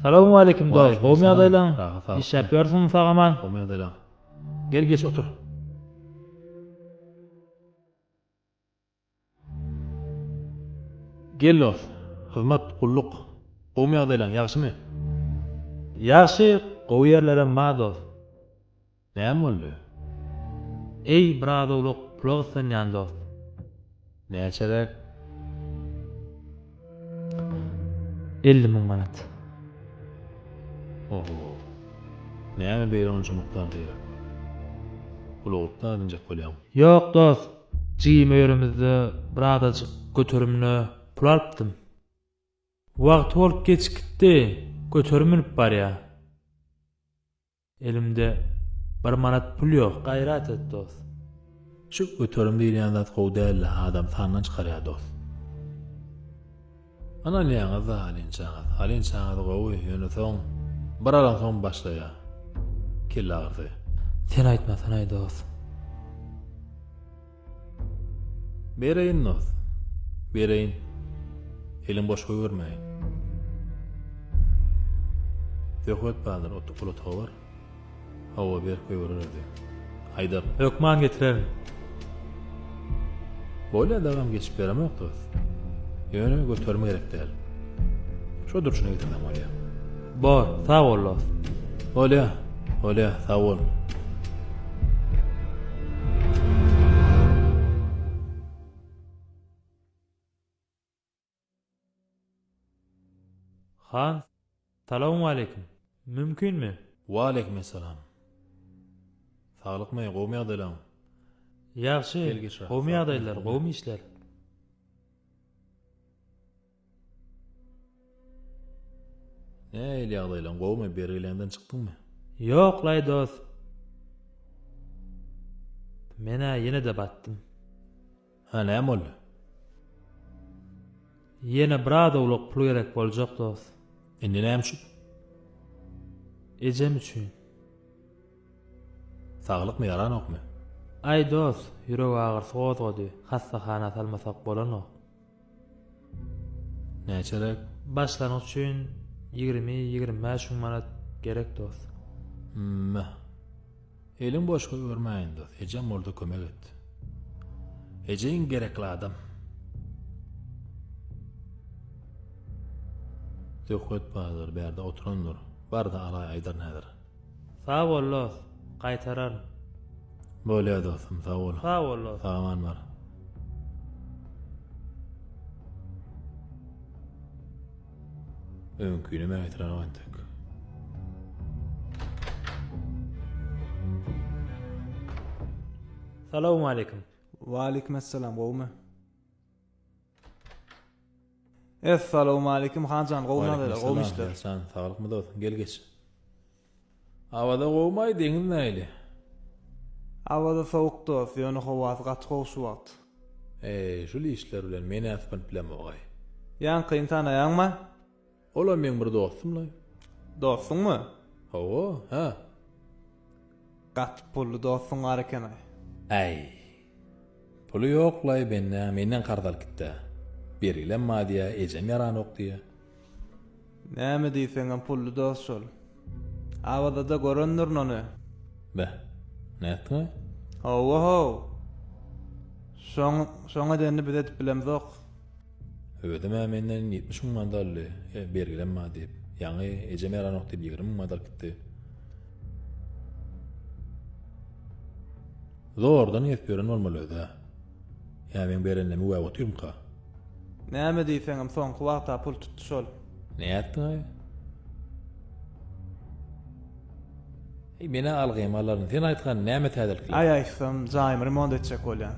Salowmaleýkim dost, gowumy ýagdaýlaň? Rahat sag. Işläp ýörsüňmi sag-aman? Gowumy ýagdaýlaň? Gel geç otur. Gel dost. Hyzmat, gulluk. Gowumy ýagdaýlaň, ýagşymy? Ýagşy, gowy ýerlerem bar dost. Näme boldy? Eý, biraz owlak pula gyssanýan dost. Näçeräk? 50 müň manat. Oho. Näme beýle onça mukdarda gerek? Pula edinjek bolýaň. Ýok dost, jigim öýerimizde birazajyk göterimine pul alypdym. Wagty bolup geçip gitdi, göterim münüp barýa. Elimde bir manat pul ýok gaýrat et dos. Şu göterim diýilýän zat gowy dälde adam sandan çykarýar dos. Ynanýaňyzda alynçaňyz. Alynçaňyz gowy ýöne soň bir alansoň başlaýar kelle agyrysy. Sen aýtmasanaý dos. Bereýin dost. Bereýin. Eliň boş goýbermäýin. Söhbet bardyr, ol otaga bar. Hawa, berip goýberer özi. Aýdar. Hökman getirerin. Bolýa dagam geçip beremok dost. Ýöne göterim gerek däl. Şo durşuna getirseň bolýa. Bor, sag bol dost. Bolýa, bolýa, sag bol. Han, salowmaleýkim. Mümkinmi? Waleýkim essalam. Saglykmy, gowumy ýagdaýlaň? Ýagşy, Gel geç rahat. gowumy ýagdaýlar, gowumy işler? Nähili ýagdaýlaň gowumy bergileňden çykdyňmy? Ýoklaý dos. Menä ýene-de batdym. Hä näme boldy? Ýene biraz owlak pul gerek boljak dos. Indi näme üçin? Ejem üçin. Saglykmy ýaranokmy? Aý dos, ýürek agyrysy gozgady, hassahana salmasak bolanok. Näçeräk? Başlangyç üçin 20-25 müň manat gerek dost. Hümm. Eliň boş goýbermäýin dost. Ejem bolsa kömek et. Eje iň gerekli adam. Söhbet bardyr, bärde oturandyr. Bar-da alaý aýdaryn häzir. Sag bol dost, gaýtararyn. Bolýa dostum, sag bol. Sag bol dost. Sag aman bar. Öňkini men getirenok entek. Salowmaleýkim. Waleýkim essalam, gowumy? Essalawmaleýkim Hanjan gowy ýagdaýlar gowy işler. Jan saglykmy dost gel geç. Awaza gowumaý deňiz nähili? Awaza sowuk dost ýöne howasy gaty gowy şu wagt. Eý şul işler bilen menä sypynyp bilemogaý. Ýaňkyny tanaýaňma? Olam meň bir dostumlaý. Dostuňmy? Hawa, hä. Gaty pully dostuň bar ekenaý. Äý. Puly ýoklaý bende, menden karz alyp gitdä. Bergilem bar diýä, ejem ýaranok diýä. Näme diýseňem pully dost şol. Awazada görendirin ony. Beh, nätdiňaý? Hawa how. Şoň, şoň edenini biz edip bilemzok. Özem-ä menden 70 müň manat aldy, e, bergilem bar diýip. Ýaňy ejem ýaranok diýip 20 müň manat alyp gitdi. Zordan gezip ýören bolmaly öz-ä. Ýa meň berenlerimi güwäp otyrmyka? Näme diýseňem soňky wagt-a pul tutdy şol. Nätdiň-aý? Eý, men-ä algymy alaryn. Sen aýtgan näme täzelikler? Aý aýtsam, jaýymy remont etjek bolýan.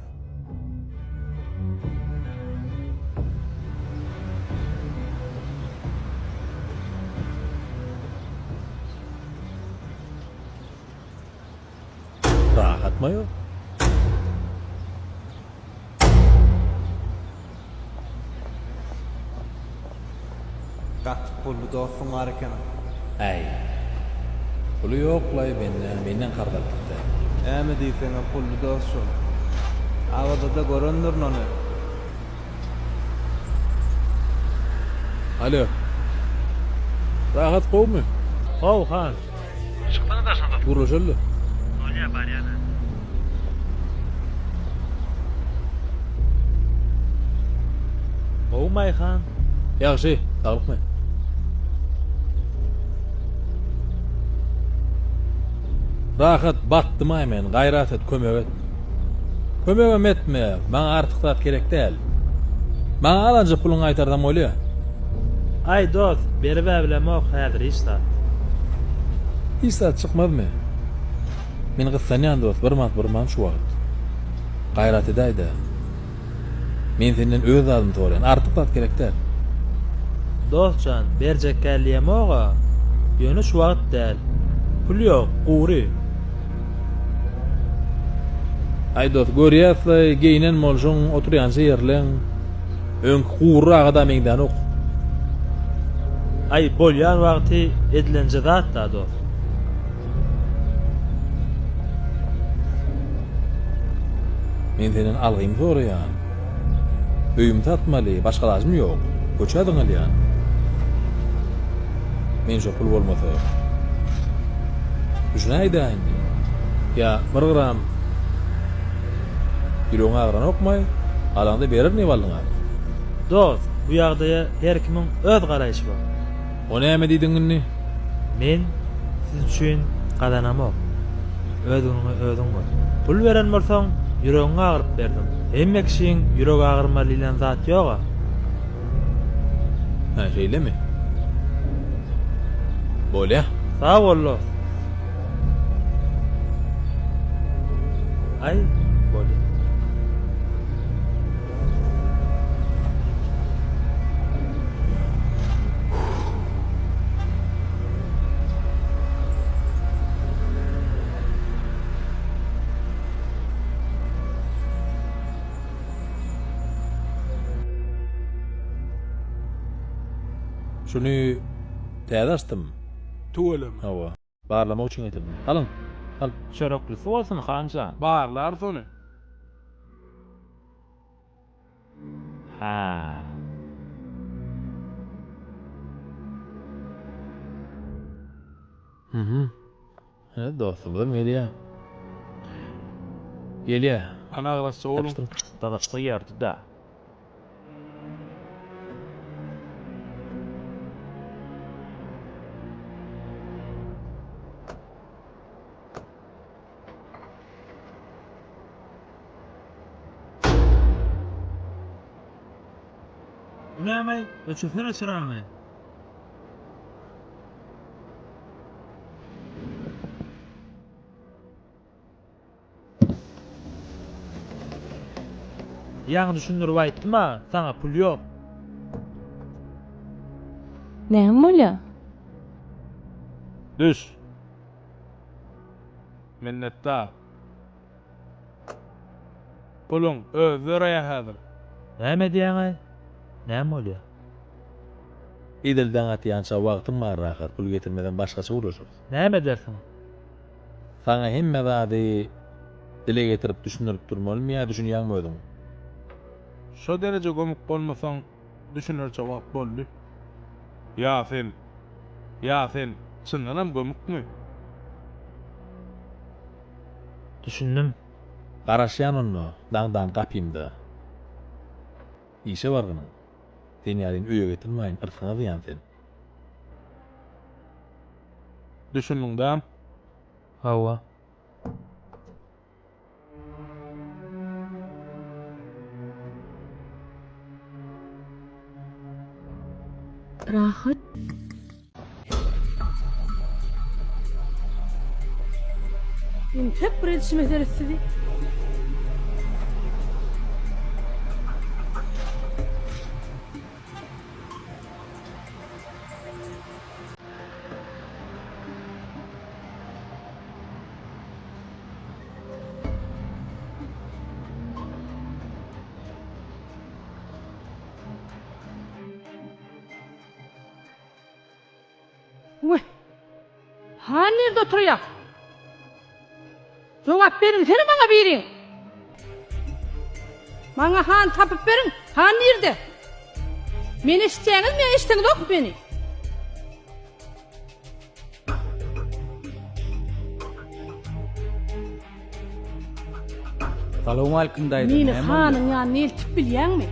Rahatma ýok. Gaty pully dostuň bar ekeni. Äý. Puly ýoklaý bende, menden karz alyp gitdä. Näme diýseňem pully dost şol. Awazada görendirin ony. Alo. Rahat gowmy? How han. Çyksana daşyna dos. Gürleşeli. Bolýa barýan. Gowumaý han? Ýagşy, saglykmy? Rahat batdymaý men, gaýrat et, kömek et. Kömegem etme, maňa artyk zat gerek däl. Maňa alanja puluňy gaýtarsaň bolýa. Aý dost, berib-ä bilemok häzir hiç zat. Hiç zat çykmazmy? Men gyssanýan dost, bir manat burman şu wagt. Gaýrat edäý-dä. Men senden öz zadymy soraýan, artyk zat gerek däl. Dost jan, berjek däl diýemog-a. Ýöne şu wagt däl. Pul ýok, gury. Aý dost, görýäs-laý, geýnen bolşuň, oturýança ýerleň. Öňki guryraga-da meňzänok. Aý, bolýan wagty edilenje zat-da, dost. Men senden algymy soraýan. Öýümi satmaly, başga alajym ýok. Köçä zyňylýan. Men şo pul bolmasa. Düşünäý-dä indi. Ýa bir gram ýüregiň agyranokmaý? Alaňda bererin ýeballyňa. Dost, bu ýagdaýa her kimiň öz garaýşy bar. O näme diýdiň indi? Men siz üçin gazanamok. Öz günüňi özüň gör. Pul beren bolsaň, ýüregiňi agyryp berdiň. Hemme kişiň ýüregi agyrmaly diýlen zat ýog-a. Hä, şeýlemi? Bolýa. Sag bol, dost. Aý, bolýa. Şuny täze açdym. Tüweleme. Hawa. Barlamak üçin getirdim. Alyň. Al. Çöreklisi bolsun, han jan. Barlarys ony. Hä. Mhm. Ine dostumyzam gelýär. Gelýär. Hany agrasja boluň. Ýapyşdyryň. Gyzykly ýerdi-dä. Bu näme? Öçürsene çyragyňy. Ýaňy düşündirip aýtdym-a, saňa pul ýok. Näme bolýa? Düş. Minnetdar. Puluň özi döreýär häzir. Näme edýäň-aý? Näme bolýa? Edil daň atýança wagtyň bar rahat, pul getirmesem başgaça gürleşeris. Näme edersiň? Saňa hemme zady dile getirip düşündirip durmalymy ýa düşünýäňmi özüň? Şo dereje gömük bolmasaň düşünerçe wagt boldy. Ýa sen, ýa sen çyndanam gömükmi? Düşündim. Garaşýan onda daňdan gapymda. Işe bargynyň. Sen ýalyny öýe getirmäýin, yrsgyňa zyýan sen. Düşündiň däm? Hawa. Rahat. Entek bir edişime seret sizi. Weh! Han nirde oturýar? Jogap beriňsene maňa biriň! Maňa han tapyp beriň, han nirde? Meni eşitýäňizmi ýa eşdeňzokmy meni? Salowmalikim daýza, Meni näme boldy? hanyň ýanyna eltip bilýäňmi?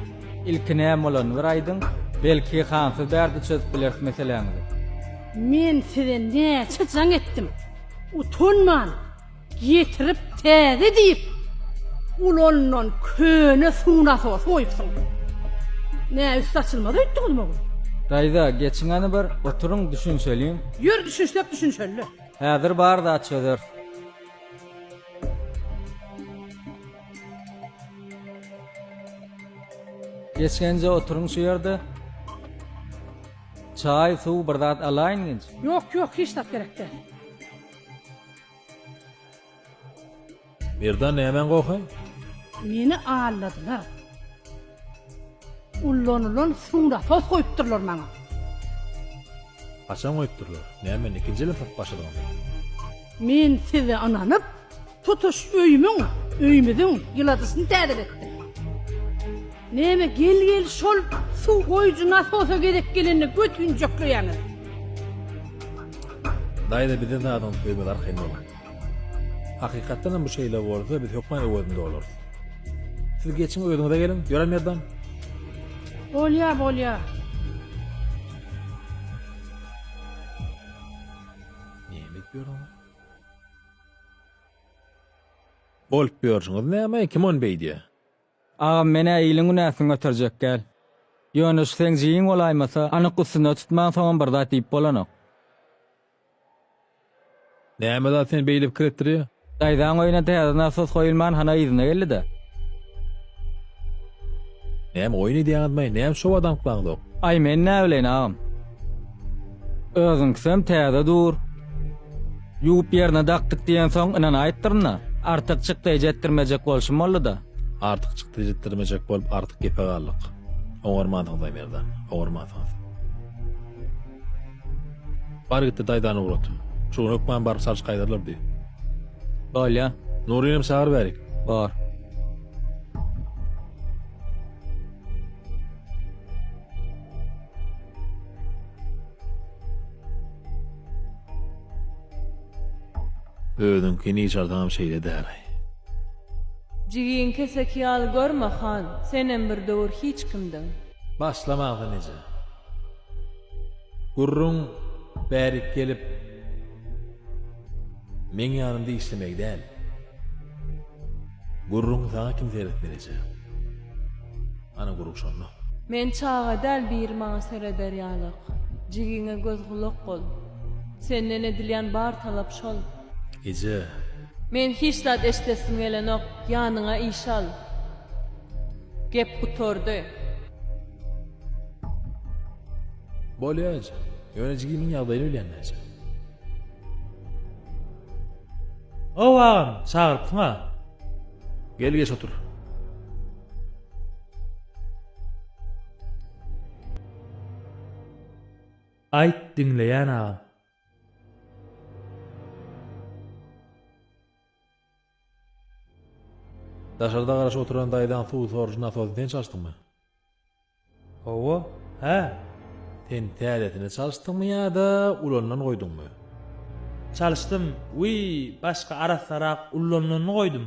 Ilki näme bolanyny bir aýdyň, belki hansyz bärde çözüp bileris meseläňizi. Men size näçe jaň etdim. Utanman, getirip täze diýip, ulanylan köne suw nasosy goýupsyň. Nä üsti açylmaz öýtdüňizmi ogul? Daýza, geçiň hany bir, oturyň, düşünşeliň. Ýör düşünşsek düşünşeli. Häzir bar zat çözeris. Geçgenje oturyň şu ýerde. Çaý, suw bir zat alaýyn genç. Ýok, ýok, hiç zat gerek däl. Merdan nämäň gohy? Meni aldadylar. Ullanylan suw nasos goýupdyrlar maňa. Haçan goýupdyrlar? Näme meni ikinji elem satyp başladyňyzmy? Men size ynanyp, tutuş öýümiň, öýümiziň ýyladyşyny täzeletdim. Näme gel-gel şol suw goýujy nasosa gezek gelende göt ünjekleýäňiz? Daýza bize zadyňyz köýmez arkaýyn boluň. Hakykatdanam bu şeýle bolsa biz hökman öwezini dolarys. Siz geçiň özüňize geliň, ýöre Merdan. Bolýa, bolýa. Näme edip ýörüňiz? Bolup ýörşüňiz näme, kim ony beýdýä? Agam men-ä iliň günäsini göterjek däl. Ýöne şu seň jigiň bolaýmasa, anyk üstünde tutmaňsoňam bir zat diýip bolanok. Näme zat seni beýle pikir etdirýä? Daýzaň öýüne täze nasos goýulman hana yzyna geldi-de. Näme oýun edýäňizmaý, näme şo bada anyklaňzok? Aý men näbileýin agam. Özüňkisem täze dur. Ýuwup ýerine dakdyk diýensoň ynanaýypdyryn-da. Artyk çykdaýjy etdirmejek bolşum boldy-da. Artyk çykdaýjy etdirmejek bolup artyk gepe galdyk. Oňarmansyňyz-aý Merdan, oňarmansyňyz. Bar gitde daýzany ugrat. Şu gün hökman baryp çalyş gaýdarlar diý. Bolýa. Nurynam çagyr bärik. Bor. Özüňkini içarsaňam şeýle däl-aý. Jigiň keseki ýaly görme, han, senem bir döwür hiç kimdiň. Başlamaň sen eje. Gürrüň bärik gelip, meň ýanymda işlemegi däl. Gürrüň saňa kim seretmeli eje. Ana gürrüň şonda. Men çaga däl biri maňa sereder ýalak. Jigiňe göz gulak bol. Senden edilýän bar talap şol. Eje. Men hiç zat eşdesim gelenok, ýanyňa iş al. Gep gutardy. Bolýa eje. Ýöne jigimiň ýagdaýyny bilýän näçe. Ow agam, çagyrypsyň-a. Gel geç otur. Aýt, diňleýän agam. Daşarda garaşyp oturan daýzaň suw sorujy nasosyny sen çalyşdyňmy? Hawa, hä. Sen täzesini çalyşdyňmy ýa-da ulanylan goýduňmy? Çalyşdym, wiý, başga arassarak ullanylanyny goýdum.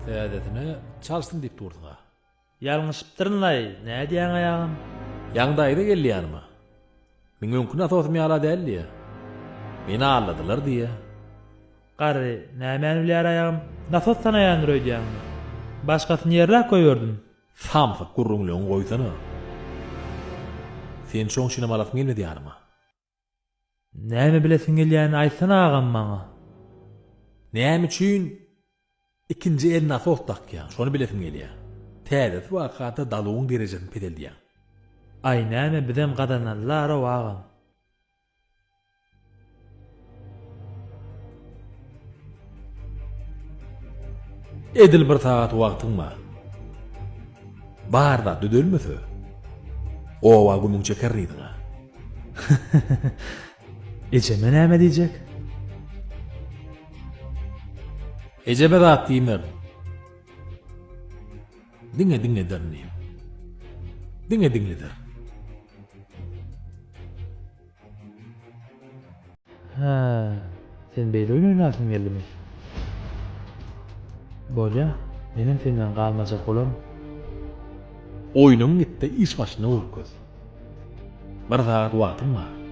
Täzesini çalyşdym diýip dursuň-a. Ýalňyşypdyryn-laý, nädýäň-aý agam? Ýaňy daýza geldi ýanyma. Meň öňki nasosym ýala däl diýýä. Meni aldadylar diýýä. Garry, nämäni bilýär aýagym? Nasos tanaýandyr öýdýäňmi? Başgasyny ýerläp goýberdim. Samsyk gürrüňleňi goýsana. Sen şoň üçinem alasyň gelmedi ýanyma. Näme bilesiň gelýänini aýtsana agam maňa. Näme üçin ikinji el nasos dakýaň, şony bilesim gelýä. Täzesi wakada daluwyň derejesini peseldýäň. Aý näme bizem gazanalylarow agam. Edil bir sagat wagtyň bar. Bar zat düzelmese, oba gümüň çekerin yzyňa. Ejeme näme diýjek? Ejeme zat diýmerin. Diňe diňlederin diýip. Diňe diňlederin. Hä, sen beýle oýun oýnasyň geldimi? Bolýa, menem senden galmajak bolaryn. Oýnuň gitde iş başynda görkez. Bir sagat wagtyň bar.